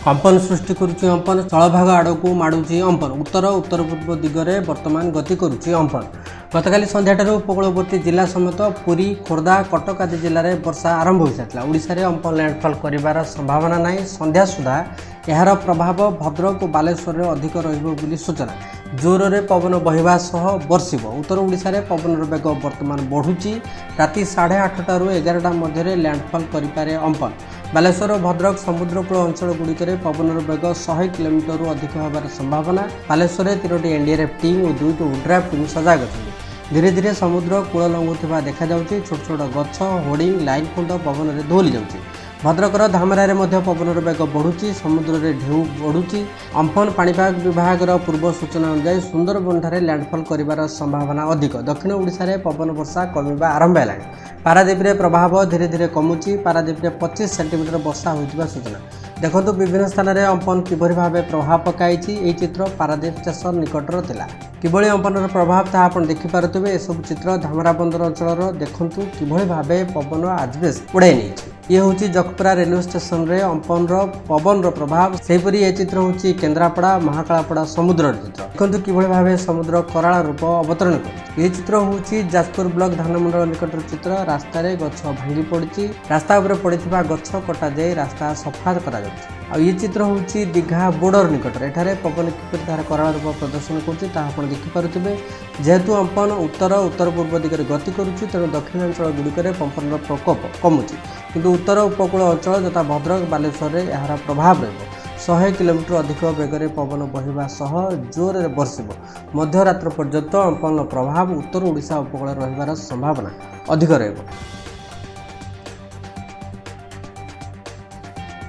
କମ୍ପନ ସୃଷ୍ଟି କରୁଛି ଅମ୍ପନ। ସ୍ଥଳଭାଗ ଆଡ଼କୁ ମାଡ଼ୁଛି ଅମ୍ପନ। ଉତ୍ତର ଉତ୍ତର ପୂର୍ବ ଦିଗରେ ବର୍ତ୍ତମାନ ଗତି କରୁଛି ଅମ୍ପନ। ଗତକାଲି ସନ୍ଧ୍ୟାଠାରୁ ଉପକୂଳବର୍ତ୍ତୀ ଜିଲ୍ଲା ସମେତ ପୁରୀ, ଖୋର୍ଦ୍ଧା, କଟକ ଆଦି ଜିଲ୍ଲାରେ ବର୍ଷା ଆରମ୍ଭ ହୋଇସାରିଥିଲା। ଓଡ଼ିଶାରେ ଅମ୍ପନ ଲ୍ୟାଣ୍ଡଫଲ୍ କରିବାର ସମ୍ଭାବନା ନାହିଁ। ସନ୍ଧ୍ୟା ସୁଦ୍ଧା ଏହାର ପ୍ରଭାବ ଭଦ୍ରକ ଓ ବାଲେଶ୍ୱରରେ ଅଧିକ ରହିବ ବୋଲି ସୂଚନା। ଜୋରରେ ପବନ ବହିବା ସହ ବର୍ଷିବ। ଉତ୍ତର ଓଡ଼ିଶାରେ ପବନର ବେଗ ବର୍ତ୍ତମାନ ବଢ଼ୁଛି। ରାତି 8:30ରୁ 11ଟା ମଧ୍ୟରେ ଲ୍ୟାଣ୍ଡଫଲ୍ କରିପାରେ ଅମ୍ପନ। ବାଲେଶ୍ୱର ଓ ଭଦ୍ରକ ସମୁଦ୍ରକୂଳ ଅଞ୍ଚଳଗୁଡ଼ିକରେ ପବନର ବେଗ 100 କିଲୋମିଟରରୁ ଅଧିକ ହେବାର ସମ୍ଭାବନା। ବାଲେଶ୍ୱରରେ ତିନୋଟି ଏନ୍ଡିଆର୍ଏଫ୍ ଟିମ୍ ଓ ଦୁଇଟି ଓଡ୍ରାଫ୍ ଟିମ୍ ସଜାଗ ଅଛନ୍ତି। ଧୀରେ ଧୀରେ ସମୁଦ୍ର କୂଳ ଲଙ୍ଘୁଥିବା ଦେଖାଯାଉଛି। ଛୋଟ ଛୋଟ ଗଛ, ହୋର୍ଡିଂ, ଲାଇନ୍ ଖୁଣ୍ଟ ପବନରେ ଦୋହଲି ଯାଉଛି। ଭଦ୍ରକର ଧାମରାରେ ମଧ୍ୟ ପବନର ବେଗ ବଢ଼ୁଛି। ସମୁଦ୍ରରେ ଢେଉ ବଢ଼ୁଛି। ଅମ୍ଫନ ପାଣିପାଗ ବିଭାଗର ପୂର୍ବ ସୂଚନା ଅନୁଯାୟୀ ସୁନ୍ଦରବନଠାରେ ଲ୍ୟାଣ୍ଡଫଲ୍ କରିବାର ସମ୍ଭାବନା ଅଧିକ। ଦକ୍ଷିଣ ଓଡ଼ିଶାରେ ପବନ ବର୍ଷା କମିବା ଆରମ୍ଭ ହେଲାଣି। ପାରାଦ୍ୱୀପରେ ପ୍ରଭାବ ଧୀରେ ଧୀରେ କମୁଛି। ପାରାଦ୍ୱୀପରେ 25 ସେଣ୍ଟିମିଟର ବର୍ଷା ହୋଇଥିବା ସୂଚନା। ଦେଖନ୍ତୁ, ବିଭିନ୍ନ ସ୍ଥାନରେ ଅମ୍ପନ କିଭଳି ଭାବେ ପ୍ରଭାବ ପକାଇଛି। ଏହି ଚିତ୍ର ପାରାଦ୍ୱୀପ ଷ୍ଟେସନ ନିକଟର ଥିଲା। କିଭଳି ଅମ୍ପନର ପ୍ରଭାବ, ତାହା ଆପଣ ଦେଖିପାରୁଥିବେ। ଏସବୁ ଚିତ୍ର ଧାମରା ବନ୍ଦର ଅଞ୍ଚଳର। ଦେଖନ୍ତୁ, କିଭଳି ଭାବେ ପବନ ଆଜବେଷ୍ଟ ଉଡ଼ାଇ ନେଇଛି। ଇଏ ହେଉଛି ଜଖପୁରା ରେଲୱେ ଷ୍ଟେସନରେ ଅମ୍ପନର ପବନର ପ୍ରଭାବ। ସେହିପରି ଏ ଚିତ୍ର ହେଉଛି କେନ୍ଦ୍ରାପଡ଼ା ମହାକାଳପଡ଼ା ସମୁଦ୍ରର ଚିତ୍ର। ଦେଖନ୍ତୁ, କିଭଳି ଭାବେ ସମୁଦ୍ର କରାଳ ରୂପ ଅବତରଣ କରୁଛି। ଏହି ଚିତ୍ର ହେଉଛି ଯାଜପୁର ବ୍ଲକ ଧାନମଣ୍ଡଳ ନିକଟର ଚିତ୍ର। ରାସ୍ତାରେ ଗଛ ଭାଙ୍ଗି ପଡ଼ିଛି। ରାସ୍ତା ଉପରେ ପଡ଼ିଥିବା ଗଛ କଟାଯାଇ ରାସ୍ତା ସଫା କରାଯାଉଛି। ଆଉ ଇଏ ଚିତ୍ର ହେଉଛି ଦୀଘା ବୋର୍ଡର ନିକଟରେ। ଏଠାରେ ପବନ କିପରି ତାହାର କରାଳ ରୂପ ପ୍ରଦର୍ଶନ କରୁଛି, ତାହା ଆପଣ ଦେଖିପାରୁଥିବେ। ଯେହେତୁ ଅମ୍ପନ ଉତ୍ତର ଉତ୍ତର ପୂର୍ବ ଦିଗରେ ଗତି କରୁଛି, ତେଣୁ ଦକ୍ଷିଣାଞ୍ଚଳ ଗୁଡ଼ିକରେ ପବନର ପ୍ରକୋପ କମୁଛି। କିନ୍ତୁ ଉତ୍ତର ଉପକୂଳ ଅଞ୍ଚଳ ଯଥା ଭଦ୍ରକ, ବାଲେଶ୍ୱରରେ ଏହାର ପ୍ରଭାବ ରହିବ। 100 କିଲୋମିଟର ଅଧିକ ବେଗରେ ପବନ ବହିବା ସହ ଜୋରରେ ବର୍ଷିବ। ମଧ୍ୟରାତ୍ର ପର୍ଯ୍ୟନ୍ତ ଅମ୍ପନର ପ୍ରଭାବ ଉତ୍ତର ଓଡ଼ିଶା ଉପକୂଳରେ ରହିବାର ସମ୍ଭାବନା ଅଧିକ ରହିବ।